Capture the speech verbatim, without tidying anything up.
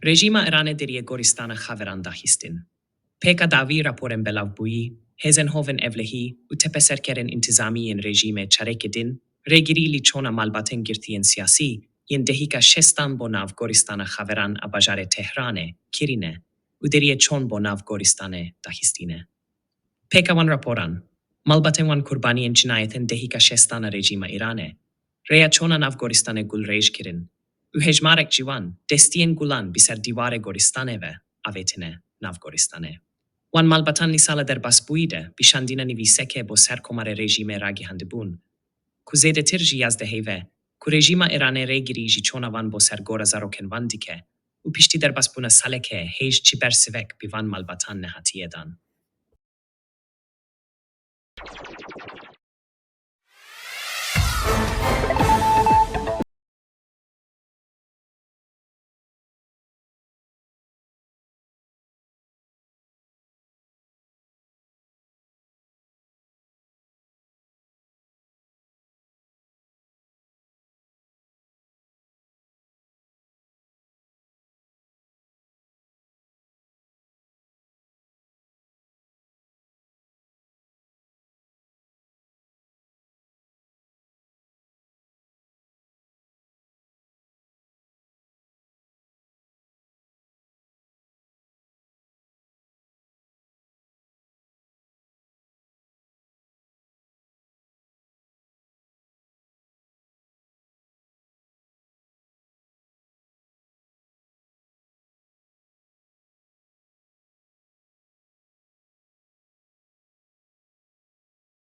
Rejîma Îranê deriyê Goristana Xaveran dahîstin. Pêka dawî raporên belavbûyî, hêzên hovên ewlehî û tepeserkerên întîzamî yên rejîmê çarekê din, rêgirî li çona malbatên girtiyên siyasî yên dehîka şestan bo nav Goristana Xaveran a bajarê Tehranê kirîne û deriyê çon bo nav Goristanê dahîstîne. Pêka wan raporan, malbatên wan kurbaniyên cinayetên dehîka şestan a rejîma Îranê, rêya çona nav Goristanê gulrêj kirin û hejmarek ji wan destiyên gulan bi ser dîwarê Goristanê ve avêtine nav Goristanê. Wan malbatan li sala derbasbûyî de bi şandina nivîsekê bo serkomarê rejîmê ragihandibûn ku zêdetir ji yazdeh heyv e ku rejîma Îranê rêgirî ji çona wan bo ser gora zarokên wan dike û piştî derbasbûna salekê hêj çi bersivek bi van malbatan nehatiye dan.